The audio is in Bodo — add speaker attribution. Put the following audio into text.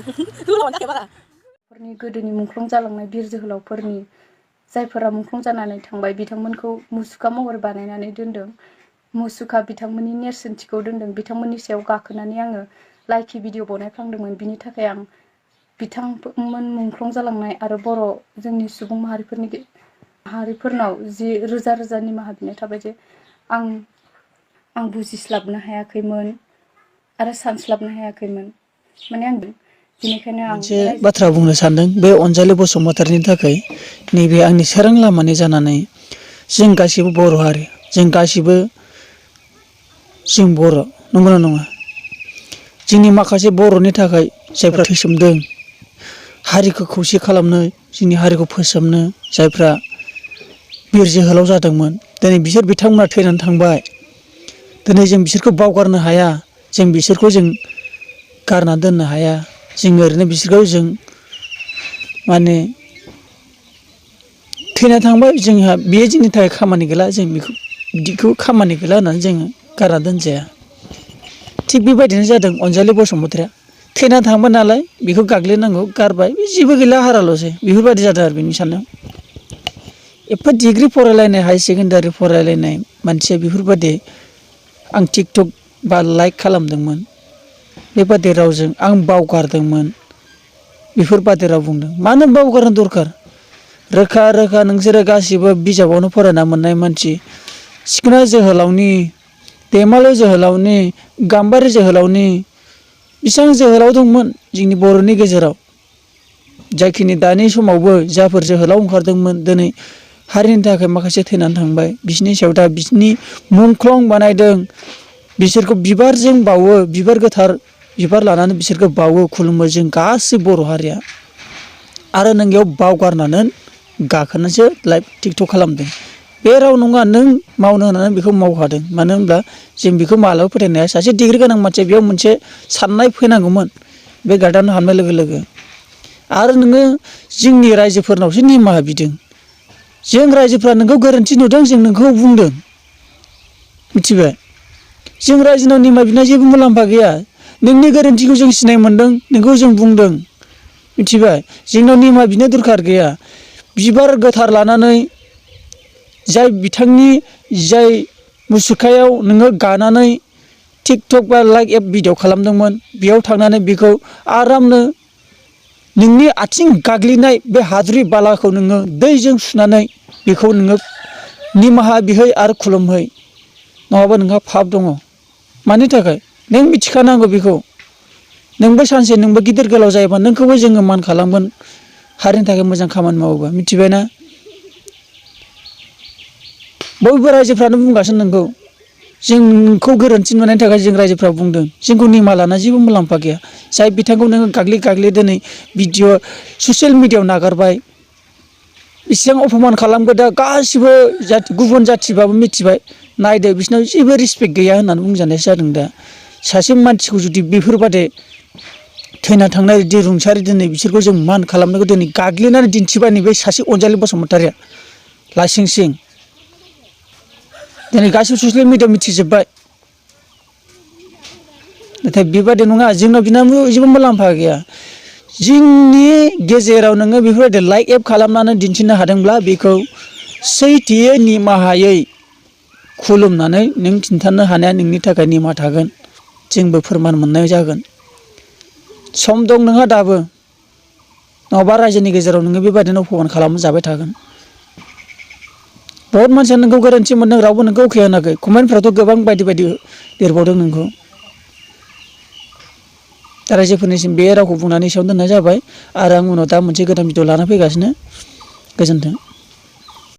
Speaker 1: फोरनि गोदोनि मुंख्लं जालांनाय बिर जोहोलावफोरनि जायफोरा मुंख्लं जानानै थांबाय बिथांमोनखौ मुसुखा महरै बानायनानै दोनदों। मुसुखा बिथांमोननि नेरसोनथिखौ दोनदों। बिथांमोननि सायाव गाखोनानै आङो लाइकि भिडिअ बनायफ्लांदोंमोन। बिनि थाखाय आं बिथांमोन मुंख्लं जालांनाय आरो बर' जोंनि सुबुं माहारिफोरनाव जि रोजा रोजा निमाहा बिनाय थाबाय जे आं बुजिस्लाबनो हायाखैमोन आरो सानस्लाबनो हायाखैमोन। माने आं बेनिखायनो आं
Speaker 2: मोनसे बाथ्रा बुंनो सानदों बे अनजालि बसुमतारीनि थाखाय नैबे आंनि सोरां लामानि जानानै जों गासिबो बर' हारि जों गासिबो जों बर' नंगौना नङा? जोंनि माखासे बर'नि थाखाय जायफ्रा थैसोमदों हारिखौ खौसे खालामनो जोंनि हारिखौ फोसाबनो जायफ्रा बिर जोहोलाव जादोंमोन दिनै बिसोर बिथांमोना थैनानै थांबाय। दिनै जों बिसोरखौ बावगारनो हाया। जों बिसोरखौ जों गारना दोननो हाया। जों ओरैनो बिसोरखौ जों माने थैना थांबाय जोंहा बेयो जोंनि थाखाय खामानि गैला जों बेखौ बिदिखौ खामानि गैला होननानै जोङो गारना दोनजाया। थिग बेबायदिनो जादों अनजालि बसुमतारीया थैना थांबाय नालाय बेखौ गाग्लिनांगौ गारबाय बे जेबो गैला हाराल'सै बेफोरबायदि जादों आरो बेनि साननायाव। एफा डिग्रि फरायलायनाय हायार सेकेण्डारि फरायलायनाय मानसिया बेफोरबायदि आं टिकटक बा लाइक खालामदोंमोन बेबादि रावजों आं बावगारदोंमोन बेफोरबादि राव बुंदों। मानो बावगारनो दरखार? रोखा रोखा नोंसोरो गासिबो बिजाबावनो फरायना मोननाय मानसि सिखोना जोहोलावनि, दैमालु जोहोलावनि, गाम्बारि जोहोलावनि बेसेबां जोहोलाव दंमोन जोंनि बर'नि गेजेराव जायखिनि दानि समावबो जाफोर जोहोलाव ओंखारदोंमोन दिनै हारिनि थाखाय माखासे थैनानै थांबाय बिसोरनि सायाव दा बिसोरनि मुंख्लं बानायदों। बिसोरखौ बिबारजों बावो बिबार गोथार बिबार लानानै बिसोरखौ बावो खुलुमो जों गासै बर' हारिया आरो नों बेयाव बावगारनानै गाखोनासो लाइभ टिकटक खालामदों। बे राव नङा नों मावनो होनानै बेखौ मावखादों। मानो होनब्ला जों बेखौ मालाबा फोथायनो हाया सासे डिग्रि गोनां मानसिया बेयाव मोनसे साननाय फैनांगौमोन बे गार्डानाव हाबनाय लोगो लोगो। आरो नोङो जोंनि रायजोफोरनावसो निमाहा बिदों। जों रायजोफ्रा नोंखौ गोरोन्थि नुदों जों नोंखौ बुंदों मिथिबाय? जों रायजोनाव निमाहा बिनाय जेबो मुलाम्फा गैया। नोंनि गोरोन्थिखौ जों सिनाय मोनदों नोंखौ जों बुंदों मिथिबाय? जोंनाव निमाहा बिनो दरखार गैया। बिबार गोथार लानानै जाय बिथांनि जाय मुसुखायाव नोङो गानानै टिकटक बा लाइक एप भिडिअ खालामदोंमोन बेयाव थांनानै बेखौ आरामनो नोंनि आथिं गाग्लिनाय बे हाद्रि बालाखौ नोङो दैजों सुनानै बेखौ नोङो निमाहा बिहै आरो खुलुमहै नङाबा नोंहा पाप दङ। मानि थाखाय? नों मिथिखानांगौ बेखौ। नोंबो सानसे नोंबो गिदिर गोलाव जायोबा नोंखौबो जोङो मान खालामगोन हारिनि थाखाय मोजां खामानि मावोबा मिथिबायना? बयबो रायजोफ्रानो बुंगासिनो नोंखौ। जों नोंखौ गोरोन्थि नुनायनि थाखाय जों रायजोफ्रा बुंदों जोंखौ निमाहा लाना जेबो मुलाम्फा गैया। जाय बिथांखौ नोङो गाग्लि गाग्लि दिनै भिडिअ ससियेल मिडियाआव नागारबाय इसेबां अपमान खालामगोन दा गासिबो गुबुन जाथिबाबो मिथिबाय नायदो बिसोरनाव जेबो रिसपेक्ट गैया होननानै बुंजानायसो जादों दा। सासे मानसिखौ जुदि बेफोरबादि थैना थांनाय दि रुंसारि दिनै बिसोरखौ जों मान खालामनायखौ दिनै गाग्लिनानै दिन्थिबाय नैबे सासे अनजालि बसुमतारीया लासिं सिं दिनै गासिबो ससियेल मिडियाआव मिथिजोब्बाय। नाथाय बेबादि नङा जोंनाव बिनाबो जेबो मुलाम्फा गैया। जोंनि गेजेराव नोङो बेफोरबायदि लाइक एप खालामनानै दिन्थिनो हादोंब्ला बेखौ सैथोयै निमाहायै खुलुमनानै नों खिन्थानो हानाया नोंनि थाखाय निमाहा थागोन। जोंबो फोरमान मोननाय जागोन। सम दं नोंहा दाबो नङाबा रायजोनि गेजेराव नोङो बेबायदिनो अपमान खालामजाबाय थागोन। बहुत मानसियानो नोंखौ गोरोन्थि मोनदों रावबो नोंखौ अके होनाखै कमेन्टफ्रावथ' गोबां बायदि बायदि लिरबावदों नोंखौ। दा रायजोफोरनिसिम बे रावखौ बुंनानै एसेयावनो दोननाय जाबाय आरो आं उनाव दा मोनसे गोदान भिडिअ लाना फैगासिनो। गोजोन्थों।